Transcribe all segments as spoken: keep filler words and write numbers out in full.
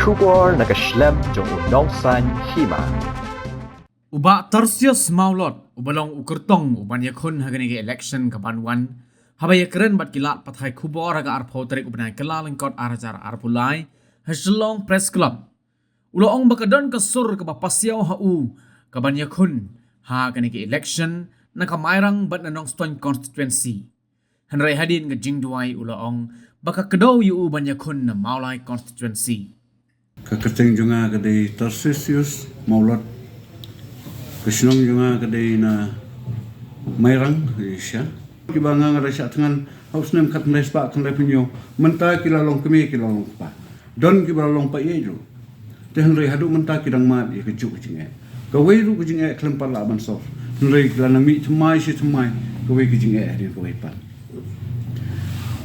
Khubor na ka shlem jong u Nongsaiñ Hima. U Bah Tertius Mawlot, uba long u kyrtong uban ïakhun ha kane ka election kaban wan, haba ïakren bad ki lad pathai khubor ha ka arphew tarik u bnai Kyllalyngkot ar hajar arphew lai, ha Shillong Press Club, u la ong ba ka don ka sur kaba pasiaw ha u kaban ïakhun ha kane ka election na ka Mairang bad na Nongstoiñ constituency. Hynrei hadien ka jingduwai u la ong ba ka kdew ïa u ban ïakhun na Mawlai constituency. Ka kyrteng jong nga ka dei Tarcisius Mawlot. Ka shnong jong nga ka dei na Mairang, Asia. Kiba nga nga da shah thngan ha u snem khatkhyndai spah khyndai phew hynñiew, mynta ki la long kmie, ki la long kpa. Don kiba la long paid ruh. Te hynrei haduh mynta ki dang mad ïa kajuh ka jingeh. Kawei ruh ka jingeh khlem pat lah ban solve. Hynrei ki la nang mih thymmai shi thymmai kawei ka jingeh hadien kawei pat.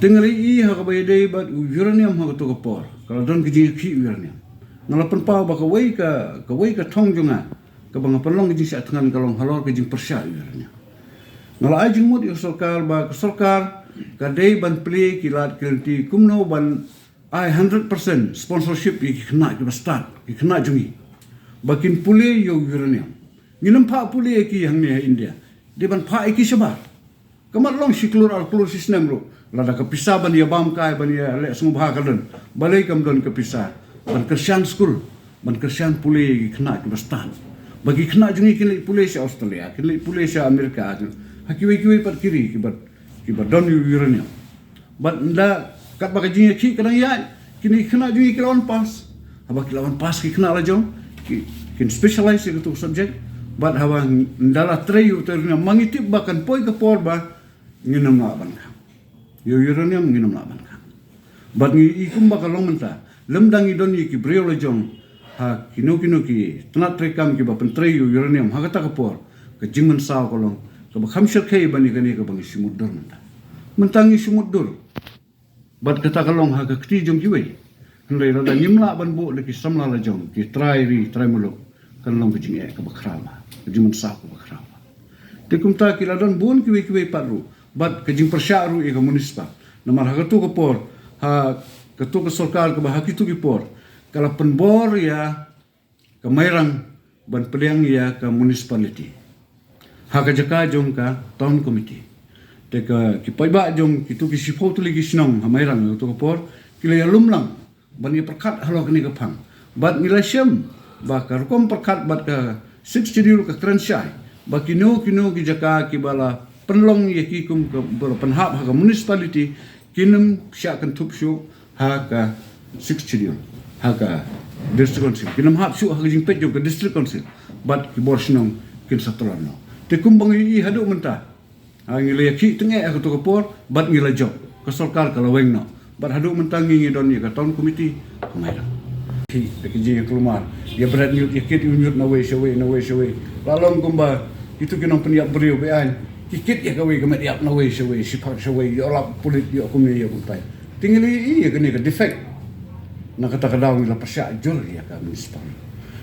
Te nga la ïohi ha kaba ïadei bad u uranium ha kato ka por, ka la don ka jingïakhih uranium. Nga la pynpaw ba kawei ka, kawei ka thong jong nga kaba nga pynlong ka jingshah thngan ka long halor ka jingpyrshah uranium. Nga la ai jingmut ïa ka sorkar ba ka sorkar ka dei ban plie ki lad ki lynti kumno ban ai hundred percent sponsorship ïa ki khynnah kiba stad, ki khynnah jong ngi, ba kin pule ïa u uranium. Ngin ym phah pule ïa ki hangne ha India, dei ban phah ïa ki shabar. Ka mat long shi klur ar klur shi snem ruh, lada ka pisa ban ïa bam kai, ban ïa leh sngewbha ka don, balei kam don ka pisa ban kyrshan skul, ban kyrshan pule ïa ki khynnah kiba stad, ba ki khynnah jong ngi kin leit pule sha Australia, kin leit pule sha America, ha kiwei kiwei pat ki ri kiba, kiba don ïa u uranium. Bad ynda katba ka jingïakhih ka dang ïaid, kine ki khynnah jong ngi ki la wan pass. Haba ki la wan pass ki khynnah la jong, ki, kin specialize ïa kato ka subject. Bad haba ynda la trei ïa uto u uranium, ma ngi tip ba kan poi ka por ba ngin ym lah ban khang. Ïa u uranium ngin ym lah ban khang. Bad ngi i kumba ka long mynta, lymda ngi don ïa ki briew la jong ha kino kino ki tnat treikam kiba pyntrei ïa u uranium ha kata ka por, ka jingmynsaw ka long kaba kham shyrkhei ban ïa kane kaba ngi shu mutdur mynta. Mynta ngi shu mutdur. Bad kata ka long ha ka kti jong kiwei. Hynrei lada ngim lah ban buh da ki samla la jong, ki trai ri trai muluk, kan long ka jingeh kaba khraw bha, ka jingmynsaw kaba khraw bha. Te kumta ki la don bun kiwei kiwei pat ruh, bad ka jingpyrshah ruh ïa ka municipal. Namar ha kato ka por, ha kato ka sorkar kaba ha kito ki por, ka la pynbor ïa ka Mairang ban pdiang ïa ka municipality ha ka jaka jong ka town committee. Te ka, ki paidbah jong kito ki shiphew tylli ki shnong ha Mairang ha kato ka por, ki la ïalum lang ban ïa pyrkhat halor kane ka phang. Bad ngi la shem ba ka rukom pyrkhat bad ka Sixth Schedule ka kren shai ba kino kino ki jaka kiba la pynlong ïa ki kum ka, ba la pynhap ha ka municipality, kin ym shah kynthup shuh ha ka Sixth Schedule, ha ka District Council. Kin ym hap shuh ha ka jingpeit jong ka District Council. Bad ki bor shnong kin sa tlot noh. Te kumba ngi ïohi haduh mynta, ha, ngi la ïakhih tyngeh ha kato ka por, bad ngi la jop. Ka sorkar ka la weng noh. Bad haduh mynta ngi ngi don ïa ka town committee ka Mairang. Ki, ki jingïakulmar, ïa bret ñiut, ïa kit ñiut nawei shawei, nawei shawei. La long kumba kito ki nongpynïap briew be-aiñ, ki kit ïa kawei ka met ïap nawei shawei, shiphang shawei, ïoh lap pulit, ïoh kumne ïoh kumtai. Te ngi la ïohi ïa kane ka defect. Na kata ka daw ngi la pyrshah jur ïa ka municipal.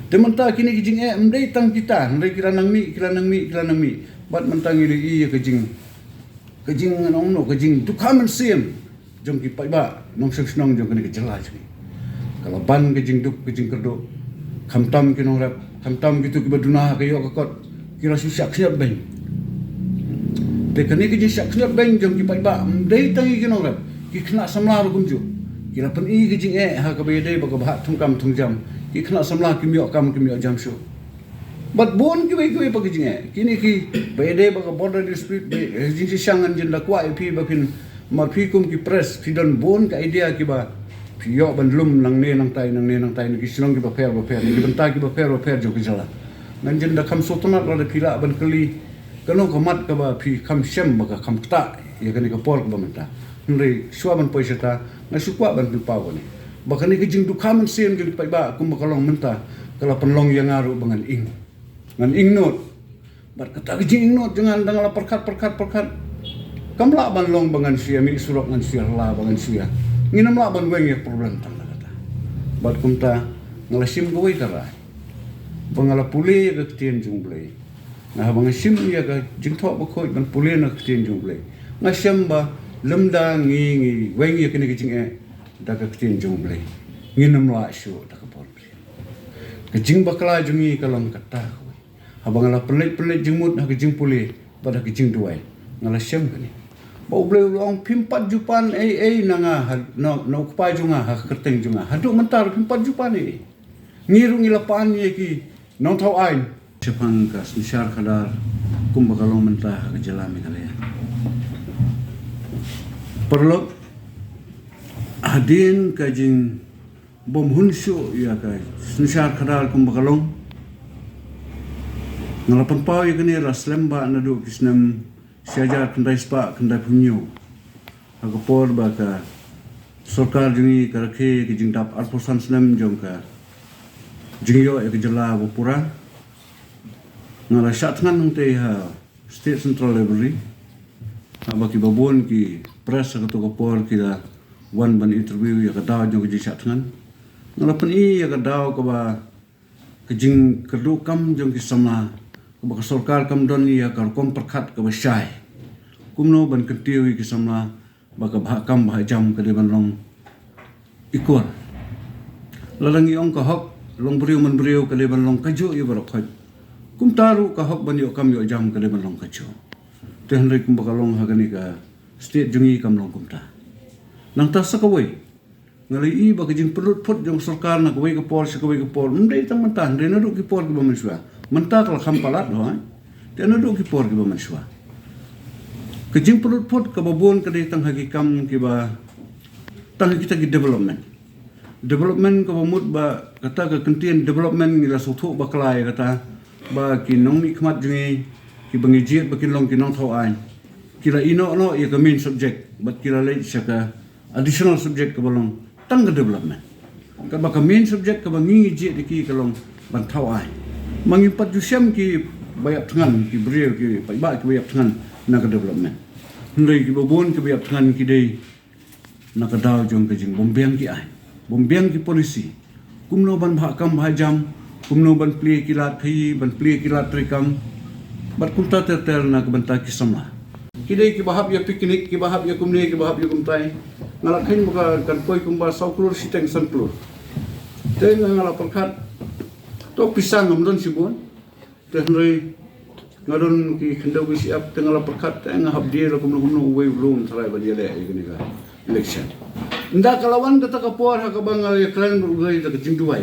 Te mynta kine ki jingeh ym dei tang kita, hynrei ki la nang mih, ki la nang mih, ki la nang mih. Bad mynta ngi la ïohi ïa ka jing, ka jing, ngan ong no, ka jingdukha mynsiem jong ki paidbah nongshong shnong jong kane ka jylla jong ngi. Ka la ban ka jingduk ka jingkyrduh. Khamtam ki nongrep, khamtam kito kiba duna ha ka ïoh ka kot, ki la shu shah khñiot beiñ. Te kane ka jingshah khñiot beiñ jong ki paidbah ym dei tang ïa ki nongrep, ki khynnah samla ruh kumjuh. Ki la pyni ka jingeh ha kaba ïadei bad ka bhah thungkam thungjam. Ki khynnah samla kim ïoh kam kim ïoh jam shuh. Bad bun kiwei kiwei pat ki jingeh. Kine kiba ïadei bad ka border dispute, ba, eh, jingshisha ngan jin da kwah ïa phi ba phin, namar phi kum ki press phi don bun ka idea kiba phi ïoh ban lum nangne nangtai, nangne nangtai, na ki shnong kiba pher bapher, na ki bynta kiba pher bapher jong ka jylla. Ngan jin da kham sngewtynnat lada phi lah ban kylli kano ka mat kaba phi kham shem ba ka kham ktah ïa kane ka por kaba mynta. Hynrei shuwa ban poi shata, nga shu kwah ban pynpaw kane, ba kane ka jingdukha mynsiem jong ki paidbah kumba ka long mynta, ka la pynlong ïa nga ruh ba ngan ing. Ngan ing nud. Bad kata ka jinging nud jong nga, ynda nga la pyrkhat, pyrkhat, pyrkhat, kam lah ban long ba ngan shu ïa mih surok, ngan shu ïa la, ba ngan shu ïa, ngin ym lah ban weng ïa ka problem tang da kata. Bad kumta nga la shim kawei ka rai ba nga la pule ïa ka ktien jong U Blei. Nga, haba nga shim ïa ka jingthoh bakhuid ban pule na ka ktien jong U Blei, nga shem ba lymda ngi, ngi weng ïa kane ka jingeh da ka ktien jong U Blei, Ngin ym lah shuh da ka por briew. Ka jingbakla jong ngi ka long kata kawei. Haba nga la pynleit pynleit jingmut ha ka jingpule bad ha ka jingduwai, nga la shem kane. Ba U Blei u la ong phim pat ju pan ei ei na nga ha, na, na u kpa jong nga ha ka kyrteng jong nga. Haduh mynta ruh phim pat ju pan ei ei. Ngi ruh ngi la pan ïa ki nongthaw aiñ. Shaphang ka synshar khadar kumba ka long mynta ha ka jylla Meghalaya. Paralok, hadien ka jingbymhun shuh ïa ka synshar khadar kumba ka long, nga la pynpaw ïa kane la slem ba naduh ki snem shi hajar khyndai spah khyndaiphew hynñiew. Ha ka por ba ka sorkar jong ngi ka rakhe ka jingdap arphew san snem jong ka jingïoh ïa ka jylla ba pura, nga la shah thngan hangtei ha State Central Library. Haba kiba bun ki press ha kato ka por ki la wan ban interview ïa ka daw jong ka jingshah thngan. Nga la pyni ïa ka daw kaba ka jingkyrduh kam jong ki samla, kaba ka sorkar kam don ïa ka rukom pyrkhat kaba shai. Kumno ban kyntiew ïa ki samla ba ka bhah kam bhah jam ka dei ban long equal. Lada ngi ong ka hok long briew man briew ka dei ban long kajuh ïa baroh khoit, kumta ruh ka hok ban ïoh kam ïoh jam ka dei ban long kajuh. Te hynrei kumba ka long ha kane ka state jong ngi kam long kumta. Nangta sa kawei, nga la ïohi ba ka jingpynlut phut jong sorkar na kawei ka por sha kawei ka por, ym dei tang mynta, hynrei naduh ki por kiba mynshuwa. Mynta ka la kham palat, hooid. Te naduh ki por kiba mynshuwa, ka jingpynlut phut kaba bun ka dei tang ha ki kam kiba, tang ha kita ki development. Development kaba mut ba kata ka kyntien development ngi la sngewthuh bakla ïa kata, ba ki nongmihkhmat jong ngi kiba ngi jied ba kin long ki nongthaw aiñ, ki la ïehnoh noh ïa ka main subject bad ki la leit sha ka additional subject kaba long tang ka development. Kaba ka main subject kaba ngi ngi jied ïa ki ka long ban thaw aiñ. Ma ngim pat ju shem kiba ïap thngan, ki briew ki paidbah kiba ïap thngan na ka development. Hynrei kiba bun kiba ïap thngan ki dei na ka daw jong ka jingbymbiang ki aiñ, bymbiang ki policy. Kumno ban bhah kam bhah jam, kumno ban plie ki lad khaïi, ban plie ki lad treikam, bad kumta ter ter na ka bynta ki samla. Ki dei kiba hap ïa picnic, kiba hap ïa kumne, kiba hap ïa kumtai. Nga la kheiñ ba ka kan poi kumba saw klur shiteng san klur. Te nga la pyrkhat, to pisa ngam don shibun. Te hynrei nga don ki khyndew ki shyiap, te nga la pyrkhat, te nga hap die la kumno kumno, uwei u lum tharai ban ïaleh ïa kane ka election. Ynda ka la wan kata ka por ha kaba nga ïakren bad u Blei da ka jingduwai,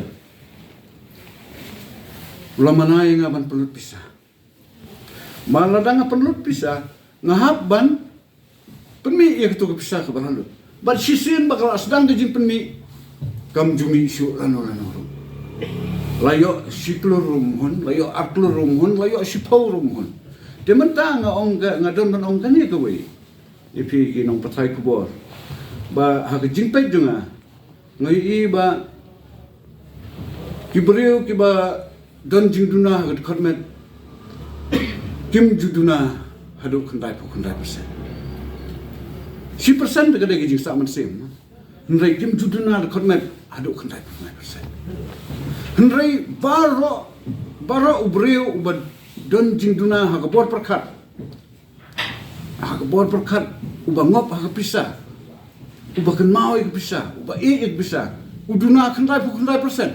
u la mana ïa nga ban pynlut pisa. Ma lada nga pynlut pisa, nga hap ban pynmih ïa kato ka pisa kaba la lut. Bad shisien ba ka la sdang ka jingpynmih, kam ju mih shuh lano lano ruh. La ïoh shi klur ruh ym hun, la ïoh ar klur ruh ym hun, la ïoh shiphew ruh ym hun. Te mynta nga ong ka, nga don ban ong kane kawei ïa phi ki nongpathai khubor, ba ha ka jingpeit jong nga, nga ïohi ba ki briew kiba don jingduna ha ka dkhot met kim ju duna haduh khyndai phew khyndai percent. Shi percent te ka dei ka jingsah mynsiem, hynrei kim ju duna dkhot met haduh khyndai phew khyndai percent. Hynrei baroh, baroh u briew uba don jingduna ha ka bor pyrkhat, ha ka bor pyrkhat, uba ngop ha ka pisa, uba kynmaw ïa ka pisa, uba ïeit ïa ka pisa, u duna khyndai phew khyndai percent.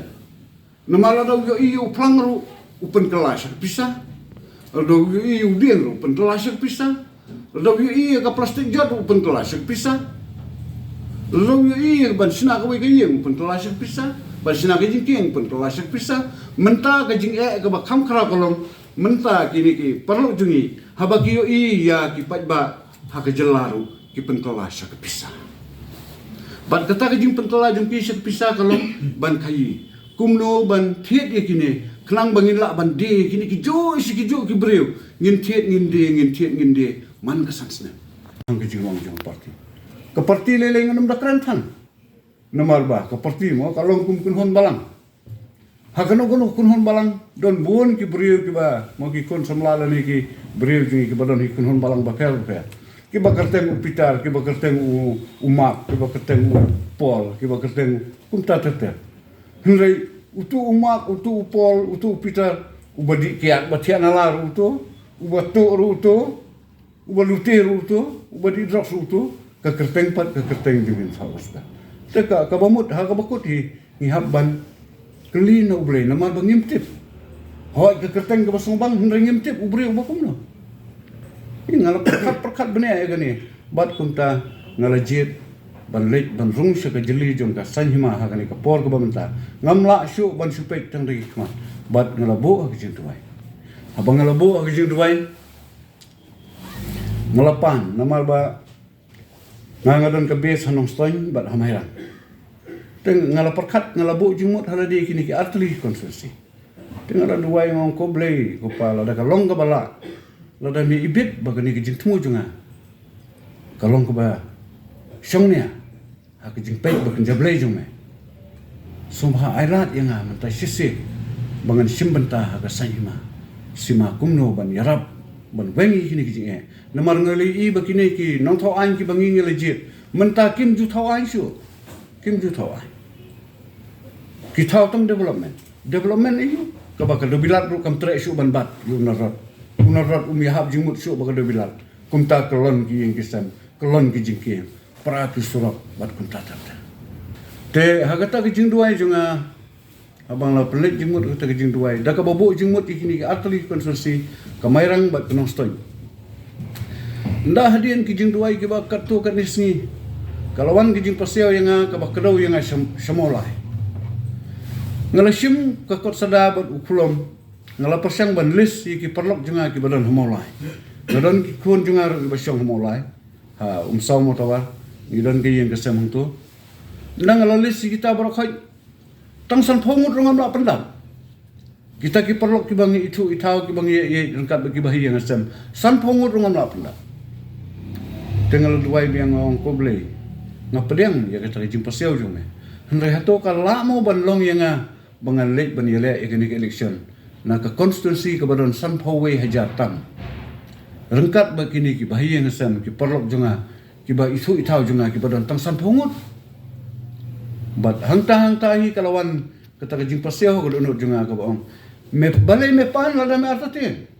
Namar lada u ïohi ïa u phlang ruh u pynkylla sha ka pisa. Lada u ïohi ïa u dieng ruh u pynkylla sha ka pisa. Lada u ïohi ïa ka plastik jot ruh u pynkylla sha ka pisa. Lada u ïohi ïa ka ban shna kawei ka ïing u pynkylla sha ka pisa. Ban shna ka jingkieng u pynkylla sha ka pisa. Mynta ka jingeh kaba kham khraw ka long, mynta kine ki paralok jong ngi, haba ki ïohi ïa ki paidbah ha ka jylla ruh ki pynkylla sha ka pisa. Bad kata ka jingpynkylla jong ki sha ka pisa ka long ban khaïi. Kumno ban thied ïa kine, khnang ba ngin lah ban die ïa kine kijuh shi kijuh ki briew. Ngin thied ngin die, ngin thied ngin die man ka san snem. Hang ka jinglong jong ka party. Ka party lei lei ngan ym da kren than. Namar ba ka party mo ka long kum kynhun balang. Ha kano kano kynhun balang don bun ki briew kiba, mo ki khun samla lane ki briew jong ngi kiba don ki kynhun balang bapher bapher. Kiba kyrteng u Peter, kiba kyrteng u, u Mark, kiba kyrteng u Paul, kiba kyrteng kumta ter ter. Hynrei utu u Mark, utu u Paul, utu u Peter, uba dih kiad ba thiah nala ruh utu, uba tuh ruh utu, uba lute ruh utu, uba dih drugs ruh utu, ka kyrteng pat ka kyrteng jong ngi sa usta. Te ka, kaba mut, ha kaba kut hi, ngi hap ban kylli na U Blei, namar ba ngim tip. Hooid ka kyrteng kaba sngewbang, hynrei ngim tip u briew uba kumno. Hi nga la pyrkhat, pyrkhat bniah ïa kane. Bad kumta nga la jied ban leit ban rung sha ka jylli jong ka saiñ hima ha kane ka por kaba mynta. Ngam lah shuh ban shu peit tang da ki khmat. Bad nga la buh ha ka jingduwai. Haba nga la buh ha ka jingduwai, nga la pan, namar ba nga, nga don ka base ha Nongstoiñ bad ha Mairang. Te nga la pyrkhat, nga la buh jingmut ha lade kine ki artylli ki constituency. Te nga la duwai, nga ong, ko Blei, ko Pa, lada ka long kaba lah, lada me ibit ba kane ka jingthmu jong nga ka long kaba shongnia ha ka jingpeit ba kynja Blei jong me, sngewbha ai lad ïa nga mynta shisien ba ngan shim bynta ha ka saiñ hima, sima kumno ban ïarap ban weng ïa kine ki jingeh. Namar nga la ïohi ba kine ki nongthaw aiñ kiba ngi, ngi la jied mynta kim ju thaw aiñ shuh. Kim ju thaw aiñ. Ki thaw tang development. Development aïu? Kaba ka Dewbilat ruh kam treh shuh ban bat ïa u Nalrot. U Nalrot um ïahap jingmut shuh bad ka Dewbilat. Kumta kyllon ki ïing ki sem, kyllon ki jingkieng, pra ki surok bad kumta ter ter. Te ha kata ka jingduwai jong nga, haba nga la pynleit jingmut ha kata ka jingduwai, da kaba buh jingmut ïa kine ki artylli ki constituency, ka Mairang bad ka Nongstoiñ. Ynda hadien ki jingduwai kiba katto katne sngi, ka la wan ka jingpasiaw ïa nga kaba kdew ïa nga sha, sha Mawlai. Nga la shim ka kot sada bad u khulom, nga la pyrshang ban list ïa ki paralok jong nga kiba don ha Mawlai. Nga don ki khun jong nga ruh kiba shong ha Mawlai, ha Umsaw Mawtawar, ngi don ka ïing ka sem hangto. Ynda nga la list ïa kita baroh khoit, tang sanphew ngut ruh ngam lah pyndap. Kita ki paralok kiba ngi ithuh ithaw, kiba ngi ïeit ïeit ryngkat bad kiba ha ïing ha sem, sanphew ngut ruh ngam lah pyndap. Te nga la duwai biang, nga ong, ko Blei, nga pdiang ïa kata ka jingpasiaw jong me. Hynrei hato ka lah mo ban long ïa nga ba ngan leit ban ïaleh ïa kane ka election na ka constituency kaba don sanphew wei hajar tam, ryngkat bad kine kiba ha ïing ha sem, ki paralok jong nga, kiba ithuh ithaw jong nga, kiba don tang sanphew ngut? Bad hangta hangta hi ka la wan kata ka jingpasiaw ha ka dohnud jong nga kaba ong, me balei me pan lada me artatien?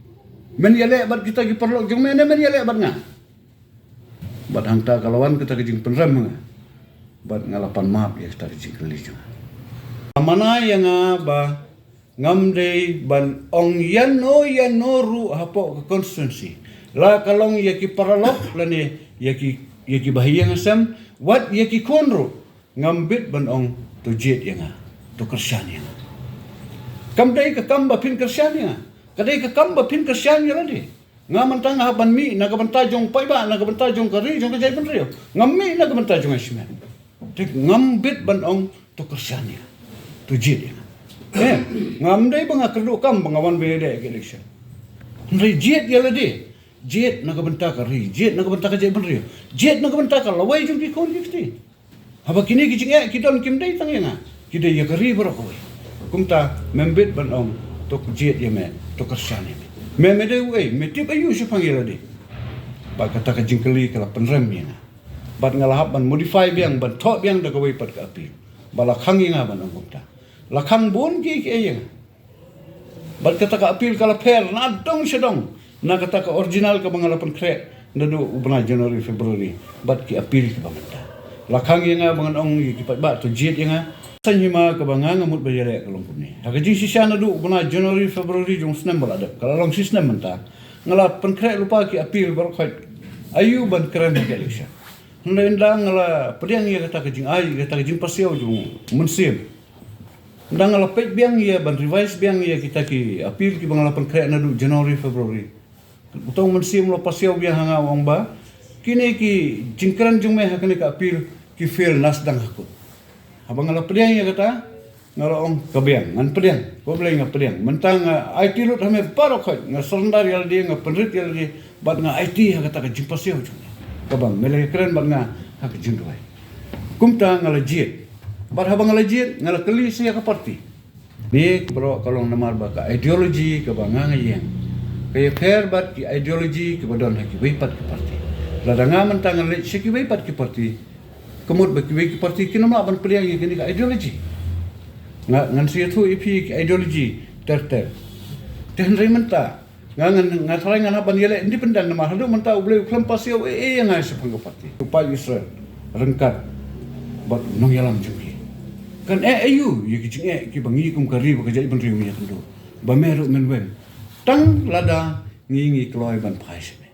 Men ïaleh bad kita ki paralok jong me ne men ïaleh bad nga? Bad hangta ka la wan kata ka jingpynrem ha nga. Bad nga la pan map ïa kata ka jingkylli jong nga. Ka mana ïa nga ba ngam dei ban ong ïano ïano ruh hapoh ka constituency, la ka long ïa ki paralok lane ïa ki, ïa kiba ha ïing ha sem, wat ïa ki khun ruh. Ngam bit ban ong to jied ïa nga, to kyrshan ïa nga. Kam dei ka kam ba phin kyrshan ïa nga. Ka dei ka kam ba phin kyrshan ïa lade. Nga mynta nga hap ban mih na ka bynta jong paidbah, na ka bynta jong ka ri, jong ka jaitbynriew. Ngam mih na ka bynta jong nga shimet. Te ngam bit ban ong to kyrshan ïa nga, to jied ïa nga. Eh, ngam dei ba nga kyrduh kam ba nga wan ban ïaleh ka election. Hynrei jied ïa lade. Jied na ka bynta ka ri, jied na ka bynta ka jaitbynriew, jied na ka bynta ka lawei jong ki khun ki kti. Haba kine ki jingeh ki don kim dei tang ïa nga, ki dei ïa ka ri baroh kawei. Kumta mem bit ban ong to jied ïa me, to kyrshan ïa me. Me, me dei uei, me tip aïu shaphang ïa lade? Bad kata ka jingkylli ka la pynrem ïa nga. Bad nga la hap ban modify biang, ban thoh biang da kawei pat ka appeal. Ba la khang ïa nga ban ong kumta. La khang bun kiei kiei ïa nga. Bad kata ka appeal ka la pher nadong shadong na kata ka original kaba nga la pynkhreh naduh u bnai January, February, bad ki appeal kiba mynta. La khang ïa nga ba ngan ong ïa ki paidbah to jied ïa nga. Saiñ hima kaba nga nga mut ban ïaleh ka long kumne. Ha ka jingshisha naduh u bnai January, February jong u snem ba la dep, ka la long shi snem mynta, nga la pynkhreh lypa ki appeal baroh khoit aïu ban kren ha ka election. Hynrei ynda nga la pdiang ïa kata ka jingai, ïa kata ka jingpasiaw jong u Mynsiem, ynda nga la peit biang ïa, ban revise biang ïa kita ki appeal kiba nga la pynkhreh naduh January, February, uta u Mynsiem u la pasiaw biang ha nga, u ong ba kine ki jingkren jong me ha kane ka appeal ki fail na sdang ha court. Haba nga la pdiang ïa kata, nga la ong ka biang, ngan pdiang, ko Blei nga pdiang. Mynta nga aiti lut ha me baroh khoit, nga surrender ïa lade, nga pynrit ïa lade, bad nga aiti ha kata ka jingpasiaw jong me kaba me la kren bad nga ha ka jingduwai. Kumta nga la jied. Bad haba nga la jied, nga la kylli sa ïa ka party. Ni baroh ka long namar ba ka ideology kaba nga nga ïeng ka ïapher bad ki ideology kiba don ha kiwei pat ki party. Lada nga mynta ngan leit sha kiwei pat ki party, ka mut ba kiwei ki party kin ym lah ban pdiang ïa kane ka ideology. Nga, ngan sa ïathuh ïa phi ki ideology ter ter. Te hynrei mynta nga, ngan, nga tharai ngan hap ban ïaleh independent namar haduh mynta U Blei u khlem pasiaw ei ei ïa nga shaphang ka party. U paid Israel ryngkat bad nongïalam jong ki. Kan eh aïu ïa ki jingeh kiba ngi kum ka ri bad ka jaitbynriew ngi ïakynduh, ba me ruh men weng, tang lada ngi ngi kloi ban phai sha me.